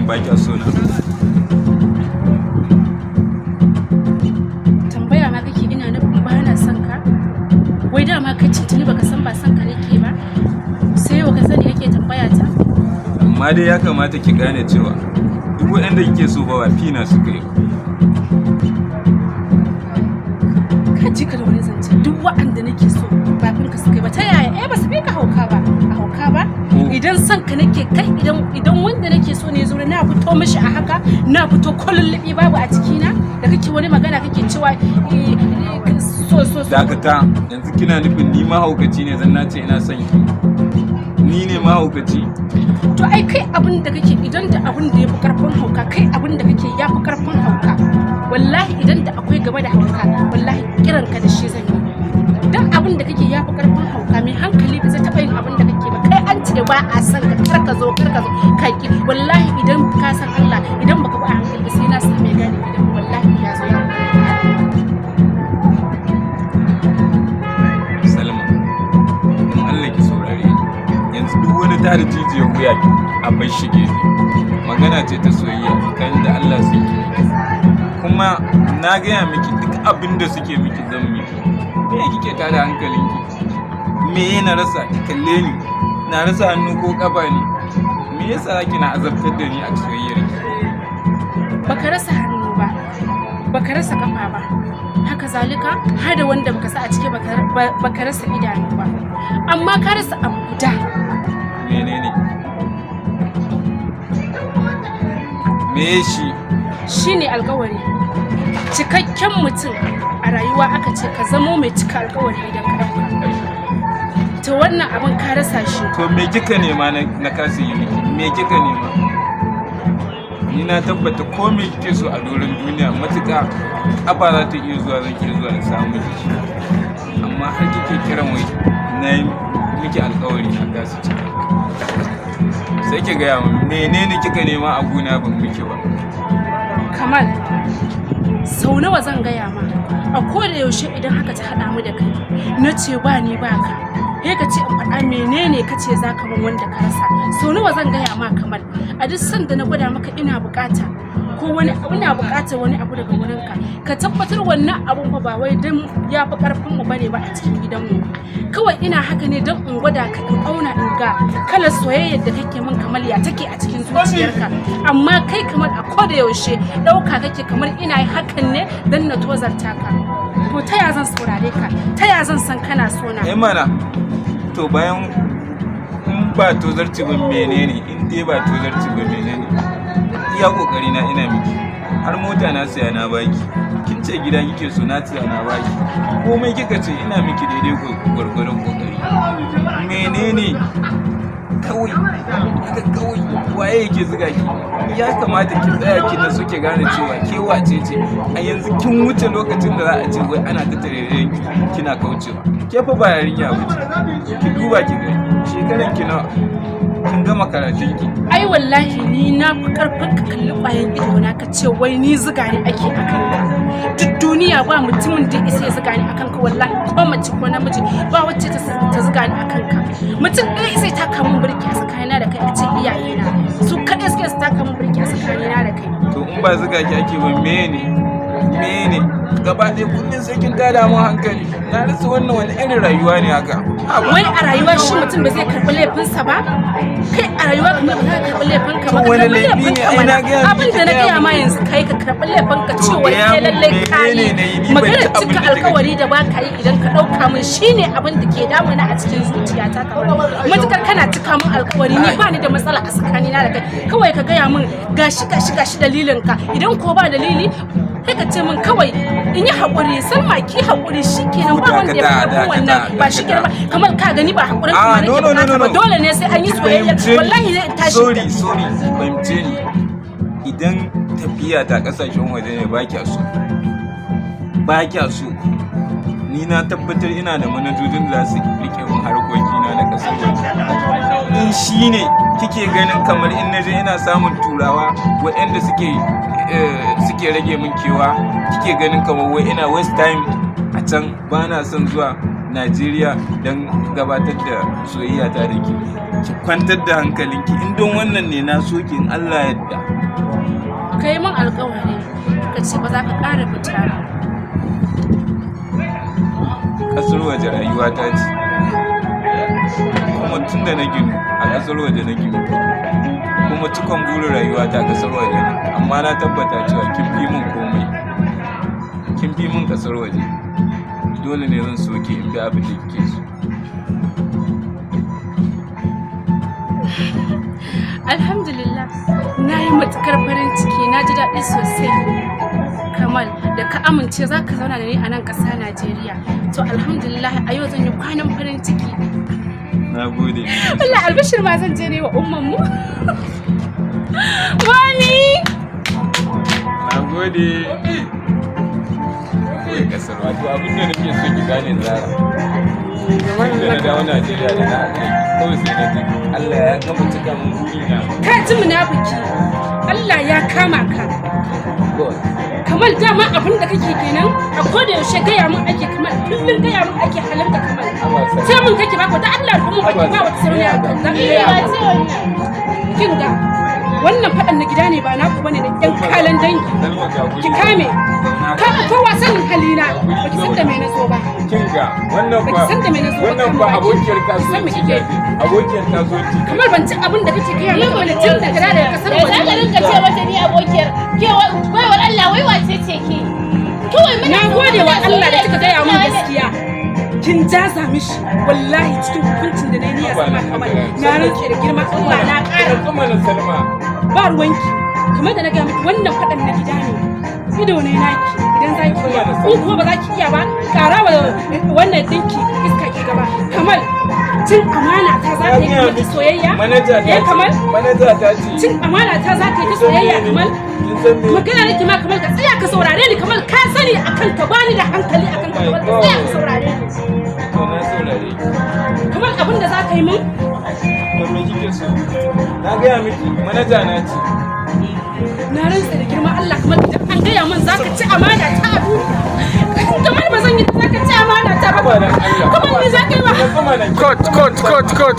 min ba kya so na? Tambaya ma kake, ina nufin ba na son ka? Wai dama kai tuntuni baka san ba son ka nake ba, sai yau ka sani kake tambaya ta? Amma dai ya kamata ki gane cewa duk waɗanda kike so ba fina suka yi ba. Ka ji ka da wani zance, duk wa'anda nake so ba fin ka suka yi ba. Ta yaya? Eh, ba su fi ka hauka ba a hauka ba. Idan son ka nake kai, idan wanda nake so ne zo, na fito mishi a haka, na fito ko lullubi babu a cikina da kake wani magana kake cewa so so so. Dakata, yanzu kina nufin ni mahaukaci ne zan nace ina son ki? Ni ne mahaukaci? To ai kai abin da kake, idan da abin da ya fi karfin hauka, kai abin da kake ya fi karfin hauka. Wallahi idan da akwai gaba da hauka, wallahi kiran ka da shi zan yi, dan abin da kake ya fi karfin hauka. Mai hankali ba zai taɓa yin abin da kake ba. Kai an ce ba a san ka, kar ka zo, kar ka zo, ka ki. Wallahi idan ka san Allah, idan baka ba a hankali ba, sai na sa mai gane idan wallahi ya zo ya. Salma, in Allah ki saurare ni. Yanzu duk wani tada jijiyar wuya a bar shi gefe. Magana ce ta soyayya, tsakanin da Allah sun ki. Kuma na gaya miki duk abin da suke miki zan miki. Me kike tada hankalinki? Me na rasa? Ki kalle ni. Na rasa hannu ko kafa ne? Me yasa kina azabtar da ni a soyayyar ki? Baka rasa hannu ba, baka rasa kafa ba, haka zalika har da wanda baka sa a ciki, baka rasa idanu ba, amma ka rasa abu guda. Menene? Me shi? Shine alkawari. Cikakken mutum a rayuwa aka ce ka zamo mai cika alkawari idan ka ɗauka. To wannan abin ka rasa shi. To me kika nema na kasa yi miki? Me kika nema? Ni na tabbata ko me kike so a doron duniya, matuƙa ƙafa za ta iya zuwa, zan iya zuwa in samu miki shi. Amma har kike kiran wai na yi miki alƙawari na kasa cika. Sai ki gaya min menene kika nema a gona ban miki ba. Kamal, sau nawa zan gaya ma? A koda yaushe idan haka ta haɗa mu da kai, na ce ba ni ba ka, sai ka ce in faɗa menene ka ce za ka min wanda ka rasa. Sau nawa zan gaya ma, Kamal? A duk sanda na gwada maka ina bukata ko wani ina bukatar wani abu daga wurinka, ka tabbatar wannan abun fa ba wai dan ya fi karfin mu bane ba a cikin gidanmu. Kawai ina haka ne don in gwada ka, in auna, in ga kalar soyayyar da kake min, Kamal, ya take a cikin zuciyarka. Amma kai, Kamal, a koda yaushe ɗauka kake kamar ina hakan ne don na tozarta ka. To ta ya zan saurare ka? Ta ya zan san kana so na? Eh mana, to bayan in ba tozarci ba menene? In dai ba tozarci ba menene? Iya kokari na ina miki. Har mota na saya na baki. Kin ce gida kike so, na saya na baki. Komai kika ce ina miki daidai gwargwadon kokari. Menene? Kawai haka kawai waye yake zuga ki? Ya kamata ki tsaya ki na so ki gane cewa ke wace ce. A yanzu kin wuce lokacin da za a ce wai ana ta tarere ki kina kaucewa. Ke fa ba yarinya ba ce. Ki duba ki gani, shekaran ki nawa? Kin gama karatun ki. Ai wallahi ni na fi karfin ka kalli ƙwayan ido na ka ce wai ni zuga ni ake akan ka. Duk duniya ba mutumin da isa ya zuga ni akan ka. Wallahi ko mace ko namiji, ba wacce ta zuga ni akan ka. Mutum ɗaya isa ya taka min birki a tsakanina da kai, a ce iyayena su kaɗai suke su taka min birki a tsakanina da kai. To in ba zuga ki ake ba mene? Mene? Gaba ɗaya kullum sai kin tada mun hankali. Na rasa wannan wani irin rayuwa ne haka. Haba. Wai a rayuwa shi mutum ba zai karɓi laifinsa ba? Kai a rayuwa kamar ba za ka karɓi laifinka ba? To Ka wani karɓi laifi ne? laifinka Ai mana. na gaya miki, Abin da na gaya gaya ma miki. yanzu, kai ka karɓi laifinka To cewa gaya kai mun lallai ka menene yi na yi? Ni ban maganar ci abin cika da kika alkawari da ba ka yi idan ka ɗauka min, shine abin da ke damuna a cikin zuciyata. Kamar matukar kana cika min alkawari, ni ba ni da matsala a tsakanina da kai. Kawai ka gaya min gashi gashi gashi dalilin ka. Idan ko ba dalili, sai ka ce min kawai in yi haƙuri. Salma, ki haƙuri, shikenan, ba wanda ya fi Dakata, ƙarfin wannan ba. Shi kenan ba, kamar ka gani ba haƙurin Ah, kuma nake no, no, no, bukata no, ba. no. Dole ne sai an yi soyayya? Fahimce ni. Wallahi zai tashi. Sorry, sorry, fahimce ni. Idan tafiya ta kasashen waje ne ba kya so, ba kya so, ni na tabbatar ina da manajojin da za su rike min harkokina na kasar waje. In shi ne kike ganin kamar in naje ina samun Turawa waɗanda suke rage min kewa, kike ganin kamar wai ina waste time a can, ba na son zuwa. Najeriya don gabatar da soyayya ta da ke. Ki kwantar da hankalinki, in don wannan ne na so ki, in Allah yadda. Ka yi min alkawari, ka ce ba za ka ƙara fita ba. Kasar waje rayuwa ta ce, kuma tun da na ginu a kasar waje na ginu, kuma cikon burin rayuwa ta kasar waje ne. Amma na tabbata cewa kin fi min komai, kin fi min kasar waje. Dole ne zan so ki, in bi abin da kike so. Alhamdulillah, na yi matukar farin ciki, na ji daɗi sosai. Kamal, da ka amince za ka zauna da ni a nan ƙasa Najeriya. To alhamdulillah, a yau zan yi kwanan farin ciki. Na gode. Allah, albishir ma zan je ne wa umman mu. Mami! Na gode. Kawai kasar, wato abin da nake so ki gane, Zara, tun da na dawo Najeriya da na haɗe, kawai sai na ji Allah ya gama cika min burina. Ka ji munafiki. Allah ya kama ka. God. Kamal, dama abin da kake kenan, a koda yaushe gaya mun ake, Kamal, kullum gaya mun ake halinka, Kamal. Sai mun kake ba ko da Allah kuma baki ba wata sauriya kan za ka gaya mun. Kin ga wannan faɗan na gida ne, ba naku bane na ƴan kalan dangi. Salma, ga guri. Ki kame. Ka fi kowa sanin halina, baki san da me na zo ba. Kin ga wannan Baki fa san da me na zo ba, wannan kan fa baki. abokiyar Ki san me kasuwanci kike ta ce, abokiyar kasuwanci ta. Kamar ban ci abin da kake gaya maka bane tun daga da daga kasar Da za ka waje. rinka ce mata ni abokiyar ke, baiwar Allah, wai wace ce ke? Kawai muna Na gode wa muna Allah da kika gaya min soyayya. gaskiya. Kin jaza mishi wallahi cikin hukuncin da na yi niyya sama, Kamar na rantse da girman Allah na ƙara. Kuma na Salma. Ba ruwanki. Kamar da na gaya miki, wannan faɗan na gida ne, ido ne naki idan za ki iya. In kuma ba za ki iya ba, ƙara wa wannan ɗinki iska ki gaba. Kamal, cin amana ta za ka yi kuma ta soyayya? Manaja ta Eh, ce. Kamal, Manaja ta ce. cin amana ta za ka yi ta soyayya, Kamal? Kin san me? Magana nake ma, Kamal, ka tsaya ka saurare ni. Kamal, ka sani akan ka bani da hankali akan ka. Kamal, ka tsaya ka saurare ni. To, na saurare ki. Kamal, abin da za ka yi min. To, me kike so? Na gaya miki, manaja na ce. Na rantsa da girman Allah, kamar idan an gaya min za ka ci amana ta a duniya, kamar ba zan yi za ka ci amana ta ba. Haba dan Allah. Kamar me za ka yi wa Kuma na Cut, cut, cut, cut.